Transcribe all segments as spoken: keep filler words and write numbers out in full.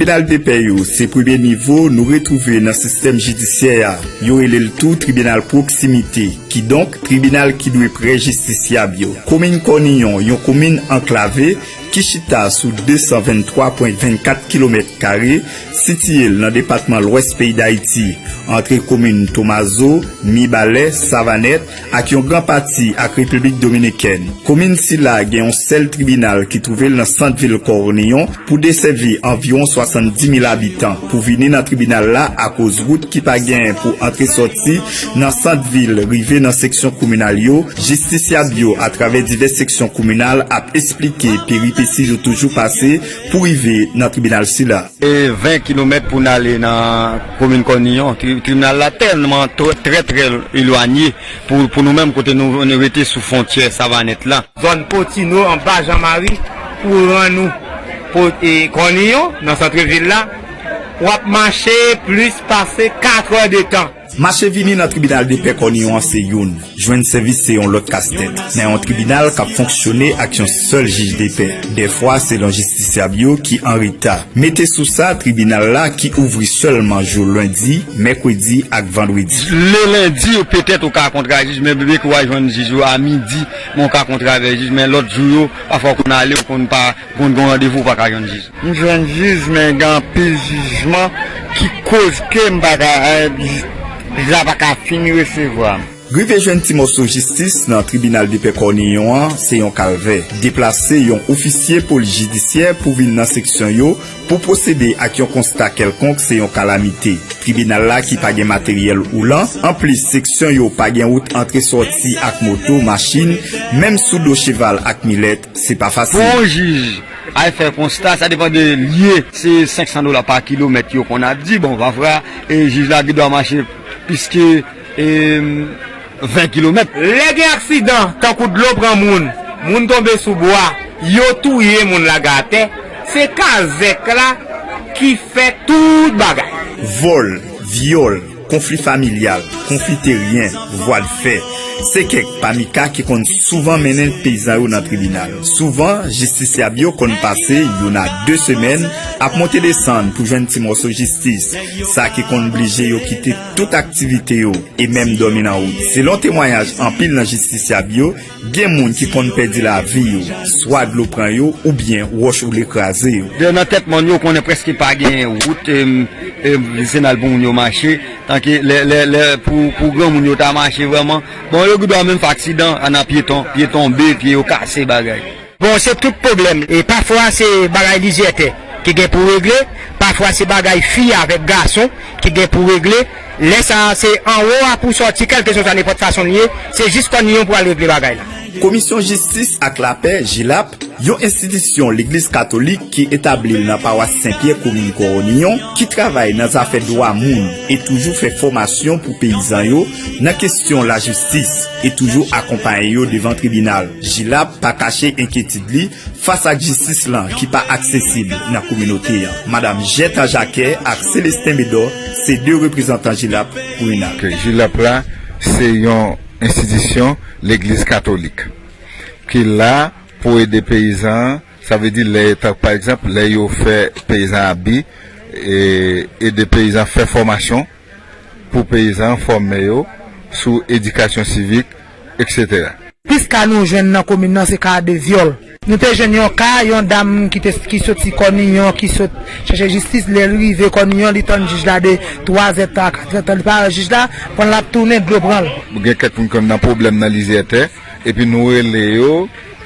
Tribinal depè yo se premye nivo nou retwouve nan sistèm jidisyè a. Yo rele l tou tribinal pwoksimite, kidonk tribinal ki dwe prè jistisyab yo. Komin Kòniyon, yon komin anklave ki chita sou de san venntwa pwen vennkat kilomèt kare, sitiye l nan depatman Lwès peyi Dayiti, antre komin Tomazo, Mibalè, Savanèt, ak yon gran pati ak Repiblik Dominikèn. Komin sila gen yon sèl tribinal ki twouve l nan sant vil Kòniyon pou desèvi anviwon swasanndimil abitan. Pou vini nan tribinal la, akoz wout ki pa gen pou antre sòti nan sant vil rive nan seksyon kominal yo, jistisyab yo atravè divès seksyon kominal ap esplike peripesi yo toujou pase pou rive nan tribinal sila. E ven kilomèt pou n ale nan komin Kòniyon. Tri-, tribinal la tèlman tro-, trè, trè elwanye pou, pou nou menm kote nou, nou rete sou fwontyè Savanèt la. Zòn Potino anba Jan Mari pou rann ou Po-, e, Kòniyon, nan sant vil la, w ap mache plis pase kat è de tan. Mache vini nan tribinal depè Kòniyon an se youn. Jwenn sèvis se yon lòt kastèt. Nan yon tribinal k ap fonksyone ak yon sèl jij depè, dèfwa selon jistisyab yo ki an reta. Mete sou sa, tribinal la ki ouvri sèlman jou lendi, mèkredi ak vandredi. Le lendi, petèt ou ka kontre a jij, men bebe ke w a jwenn jij ou a midi, men w ka kontre avèk jij, men lòt jou yo, pafwa w konn ale, w konn pa, w konn gen yon randevou, w pa ka jwenn jij. M jwenn jij, men gen anpil jijman ki koz ke m pa ka, eh, jij la pa ka fin resevwa m. Rive jwenn ti mòso jistis nan tribinal depè Kòniyon an se yon kalvè. Deplase yon ofisye polis jidisyè pou vin nan seksyon yo pou pwosede ak yon konsta kèlkonk se yon kalamite. Tribinal la ki pa gen materyèl woulan, anplis seksyon yo pa gen wout antre sòti ak moto, machin, menm sou do cheval ak milèt, se pa fasil. Pou yon jij al fè konsta, sa depann de lye, se senk san dola pa kilomèt yo konn ap di, bon, pafwa, e jij la gen dwa mache plis ke, e, ven kilomèt. Lè gen aksidan, tankou dlo pran moun, moun tonbe sou bwa, yo touye moun lage atè, se kazèk la ki fè tout bagay. Vòl, vyòl, konfli familyal, konfli teryen, vwadfè, se kèk pami ka ki konn souvan mennen peyizan yo nan tribinal. Souvan, jistisyab yo konn pase youn a de semèn ap monte desann pou jwenn ti mòso jistis, sa ki konn blije yo kite tout aktivite yo e menm dòmi nan wout. Selon temwayaj anpil nan jistisyab yo, gen moun ki konn pèdi lavi yo, swa dlo pran yo oubyen wòch woule kraze yo. De nan tèt mòn yo, ou konnen prèske pa gen wout, em, em, se n al pou moun yo mache, tanke lè, lè, lè pou, pou granmoun yo ta mache vrèman, bon, yo gen dwa menm fè aksidan, ann a pyeton, pye tonbe, pye yo kase, bagay. Bon, se tout pwoblèm. E pafwa, se bagay lizyè tè ki gen pou regle. Pafwa, se bagay fi avèk gason ki gen pou regle. Lè sa a, se anwo a pou sòti, kèlkeswa nenpòt fason l ye, se jis Kòniyon pou al regle bagay la. Komisyon Jistis ak Lapè, jilap, yon enstitisyon Legliz Katolik ki etabli l nan pawas Sen Pyè, komin Kòniyon, ki travay nan zafè dwa moun e toujou fè fòmasyon pou peyizan yo nan kesyon lajistis e toujou akonpaye yo devan tribinal. Jilap pa kache enkyetid li fas ak jistis lan ki pa aksesib nan kominote an. Madanm Jèta Jakè ak Selesten Bedò se de reprezantan jilap pou UNAK. Jilap la se yon enstitisyon Legliz Katolik ki la pou ede peyizan an. Sa vle di lè, pa egzanp, lè yo fè peyizan abi, e, ede peyizan fè fòmasyon pou peyizan fòme yo sou edikasyon sivik, etsetera. Plis ka nou jwenn nan komin nan se ka de vyòl. Nou te jwenn yon ka, yon dam ki te, ki soti Kòniyon, ki sot chèche jistis, lè l rive Kòniyon, li tann jij la de twa zè tan a kat zè tan, li pa wè jij la, pandan l ap tounen, dlo pran l. Gen kèk moun ki nan pwoblèm nan lizyè tè, epi nou rele yo,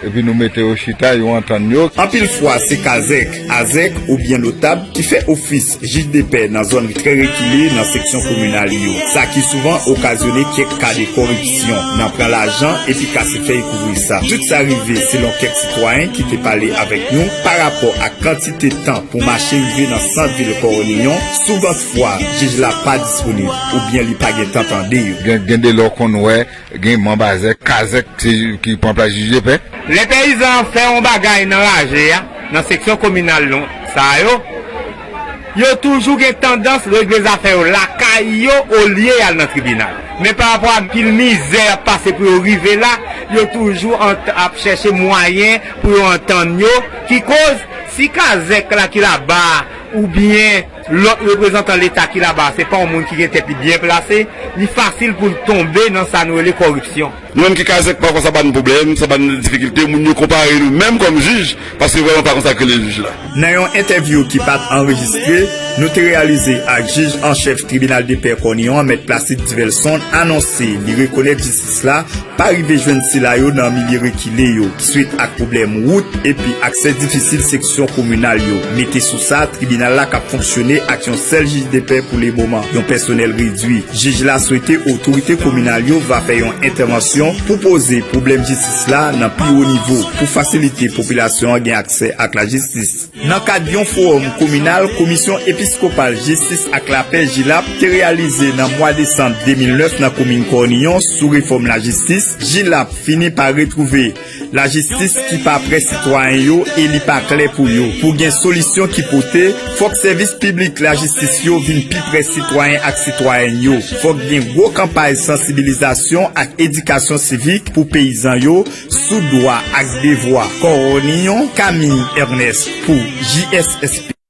epi nou mete yo chita, yo antann yo. Anpil fwa, se kazèk, azèk oubyen notab ki fè ofis jij de pè nan zòn trè rekile nan seksyon kominal yo, sa ki souvan okazyone kèk ka de kòripsyon nan pran lajan epi kase fèy kouvri sa. Tout sa rive selon kèk sitwayen ki te pale avèk nou parapò ak kantite tan pou mache rive nan sant vil Kòniyon. Souvantfwa, jij la pa disponib oubyen li pa gen tan tande yo. Gen, gen de lè w konn wè gen manm azèk, kazèk, se ki pran plas jij de pè. Lè peyizan an fè yon bagay nan raje a, nan seksyon kominal nou sa yo, yo toujou gen tandans regle zafè yo lakay yo olye y al nan tribinal. Men parapò a anpil mizè y ap pase pou yo rive la, yo toujou ant-, ap chèche mwayen pou yo antann yo, ki koz, si kazèk la ki laba a oubyen lòt reprezantan Leta ki laba a, se pa yon moun ki gen tèt li byen plase, li fasil pou l tonbe nan sa nou rele kòripsyon. Nou menm ki Kazèk, pafwa sa ba n pwoblèm, sa ba n difikilte, moun yo konpare nou menm kòm jij, paske vrèman pa konsa ke le jij la. Nan yon entèvyou ki pa t anrejistre, nou te reyalize ak jij an chèf tribinal depè Kòniyon an, Mèt Placide Divelson, anonse li rekonèt jistis la pa rive jwenn sila yo nan milye rekile yo, swit ak pwoblèm wout epi aksè difisil seksyon kominal yo. Mete sou sa, tribinal la k ap fonksyone ak yon sèl jij depè pou lemoman, yon pèsonèl redwi. Jij la swete otorite kominal yo va fè yon entèvansyon pou poze pwoblèm jistis la nan pi wo nivo pou fasilite popilasyon an gen aksè ak lajistis. Nan kad yon fowòm kominal, Komisyon Episkopal Jistis ak Lapè, JILAP, te reyalize nan mwa desanm de mil nèf nan komin Kòniyon sou refòm lajistis, JILAP fini pa retwouve lajistis ki pa prè sitwayen yo e li pa klè pou yo. Pou gen solisyon ki pote, fòk sèvis piblik lajistis yo vin pi prè sitwayen ak sitwayèn yo. Fòk gen gwo kanpay sansibilizasyon ak edikasyon sivik pou peyizan yo sou dwa ak devwa. Kòniyon, Camille Ernest pou J S S P.